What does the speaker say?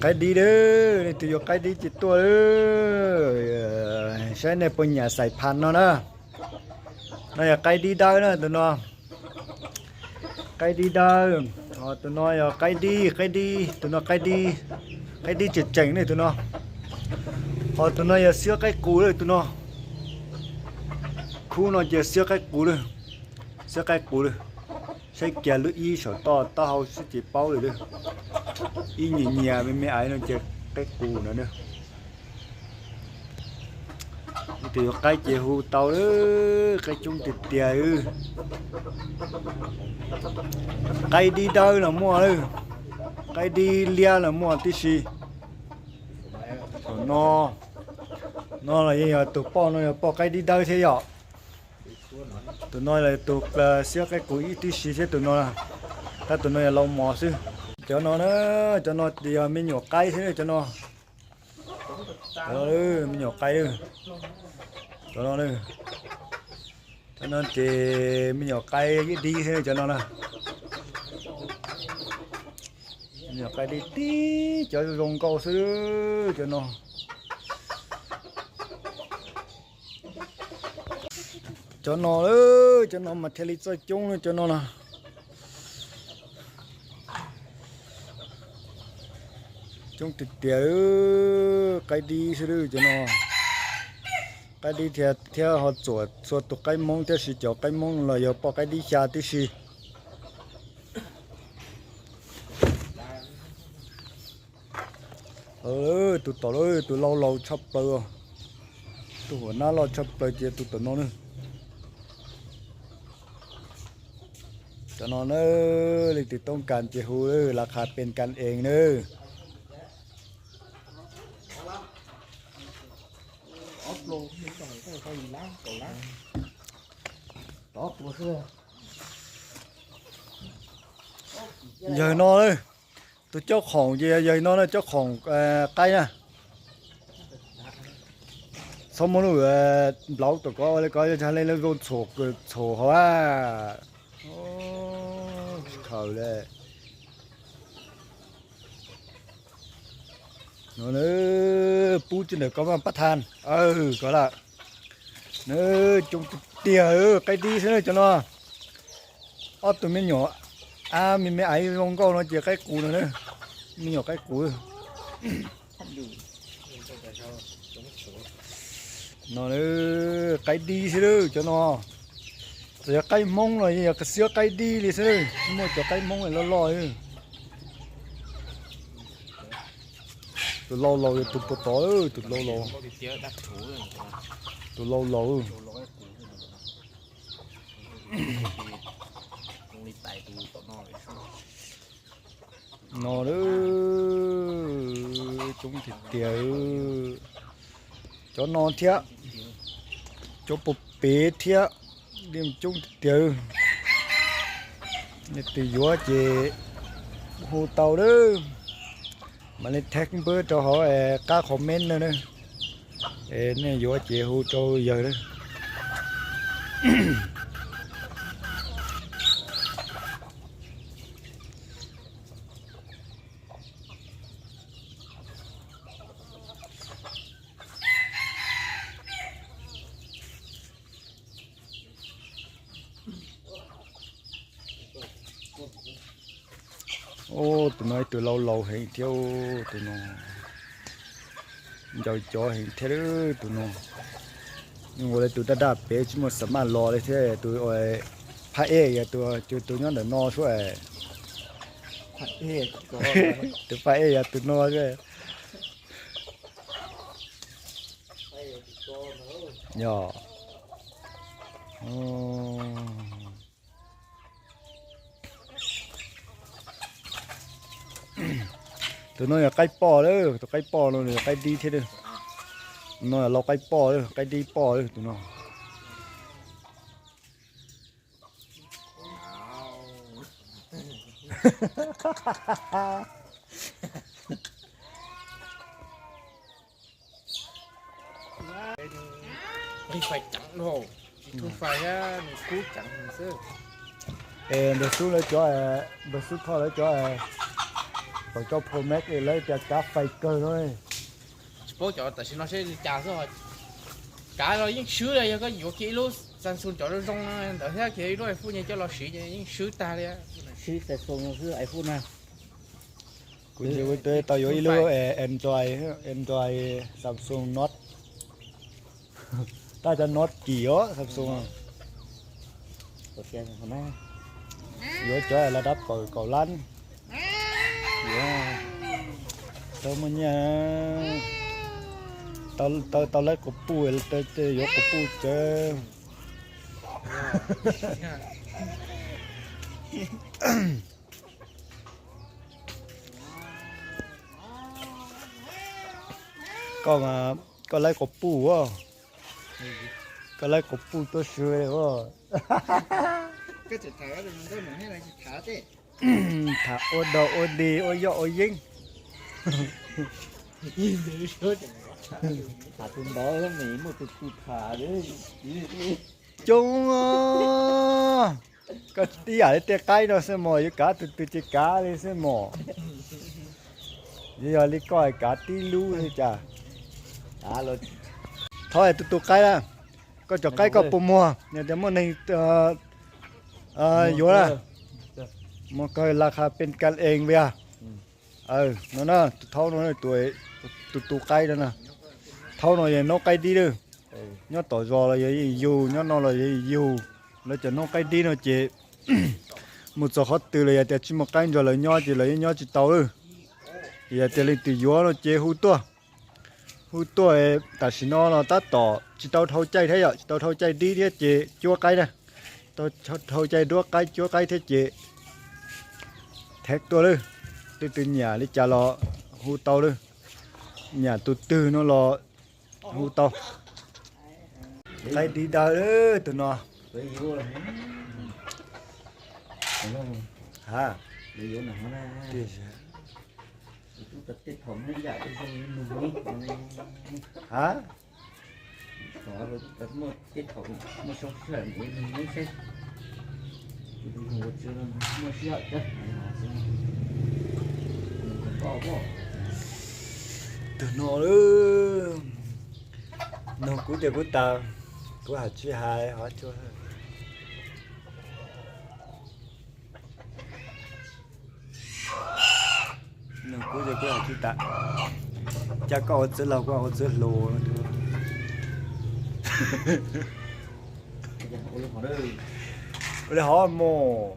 Qaib dib lawm, leej twg yuav qaib dib ces tuaj lawm. Saib nej puas nyiam xais phas no na. No yog qaib dib dawb na tus no. Qaib dib dawb, ho tus no yog qaib dib, qaib dib, tus no qaib dib, qaib dib tseem tseem ne tus no. Ho tus no yog xiab qaib qus lawm tus no. Khub no ces xiab qaib qus lawm, xiab qaib qus lawm. Saib kiag lub ib saum toj taub hau xwb ces paub lawm lawm. Ib nyias nyias me me aiv no ces qaib qus no na. Leej twg yuav qaib ces hu tau lawm, qaib coob tiag tiag. Qaib dib dawb los muaj lawm, qaib dib liab los muaj tib si. Thaum no, no los yeej yog tus poj no yog poj qaib dib dawb thiab yom. Tus no yog tus xiab qaib qus ib tib si thiab tus no, tab tus no yog lau mos xwb. Cov no na, cov no yog me nyuam qaib thiab cov no. Cov no me nyuam qaib, cov no, cov no ces me nyuam qaib ib dib thiab cov no na. Me nyuam qaib dib tib, cov zoo nkauj xwb cov no. Cov no, cov no mas thiaj li txawj coob cov no na. Coob tiag tiag, qaib dib xwb cov no. Qaib dib thiab, thiab ho txuam txhua tus qaib hmoob, tab sis cov qaib hmoob los yog poj qaib dib xya tib si. Tus tom, tus lau laus tshaj plaws, tus huam nab loj tshaj plaws ces tus tom no na. Cov no na, leej twg toob kas ces hu, laj qha pes kas ees na. Yawg no, tus cob khoom ces yawg no na, cob khoom qaib na. Txhob muab lub nplaub tom ko ua li ko, yog tsis li lawv zoo txhuam hauv a. Tsis khaws li. No pub tsis ntawm ko mas pab thas, aw, ko lawm. Coob tiag tiag, qaib dib xwb cov no. Ob tug me nyuam ab me me aiv zoo nkauj no ces qaib qus no, me nyuam qaib qus. No qaib dib xwb cov no. Txawm yog qaib hmoob los yog xiab qaib dib li xwb, muaj cov qaib hmoob loj loj. Tus lau laus yog tus puag tod, tus lau laus, tus lau laus. No coob tiag tiag, cov no thiab, cov puag pem thiab, coob tiag tiag. Nej twg yuav ces hu tau lawm, mam li tag npawb rau hauv qab comment na. Nej yuav ces hu rau yawg lawm. Tus no ib tug lau laus heev thiab, tus no ncaws cov heev thiab tus no. Ua li tus daj daj pem tsis muaj xam maj los li thiab, tus phaj ej yog tus nyob ntawm no xwb. Tus phaj ej yog tus no xwb. Yog. Tus no yog qaib poj lawm, tus qaib poj no yog qaib dib thiab. No yog lau qaib poj, qaib dib poj tus no. Npawg Xub lawv cov, npawg Xub Thoj lawv cov, Cov Pro Max lawv tias kav fais kawg no. Tsis paub cov tam sim no seb li cas xwb. Kav los yeej swb li, yog koj yuav kiag ib lub Samsung cov zoo zoo ntawd thiab kiag ib lub iPhone coj los siv ces yeej swb tag li. Swb Samsung xwb iPhone na. Kuv ntsia kuv twb tau yuav ib lub Android, Android Samsung Note. Tab cov Note kim os Samsung. Yuav cov laj dab pawg kaum lab. Tau muaj nyiaj, tau laib quas puj, yuav quas puj tsawv. Koj, koj laib quas puj as, koj laib quas puj tuaj swv as. Tham ua dog ua dig ua yoj ua yeeb. Tham tus ntawd mas muaj tus tus tham. Coob, koj tib yam li tej qaib no xwb mog, yuav kav tus twg ces kav li xwb mog. Yog li koj kav tib lub li cas. Thov tus tus qaib na, koj cov qaib koj puas muag, yog tias muaj neeg yuav na, muag kawg la kha pes kas ees vias. No na, thaub no, tus tus qaib no na, thaub no yog noob qaib dib lawm. Nyob tom zos los yog yug, nyob no los yog yug. Lawv cov noob qaib dib no ces mus txog qhov twg los yog tias tsis muaj qaib nrog lawv nyob ces lawv yeej nyob tsis tau lawm. Yog tias leej twg yuav no ces hu tuaj, hu tuaj. Tam sim no los tab tom tsis tau dhau caij thiab yom, tsis tau dhau caij dib thiab ces cuab qaib na. Tau dhau caij duab qaib cuab qaib thiab ces thev tuaj lawm. Leej twg nyiam li cas los hu tau lawm, nyiam tus twg no los hu tau. Qaib dib dawb tus no. Ha, Tus no, nug kuv ces kuv tas, kuv hais tsis hais hov cua. Nug kuv ces kuv hais tsis tas, cas koj ua txwv laug kuv ua txwv hluas. Ua li hov mog.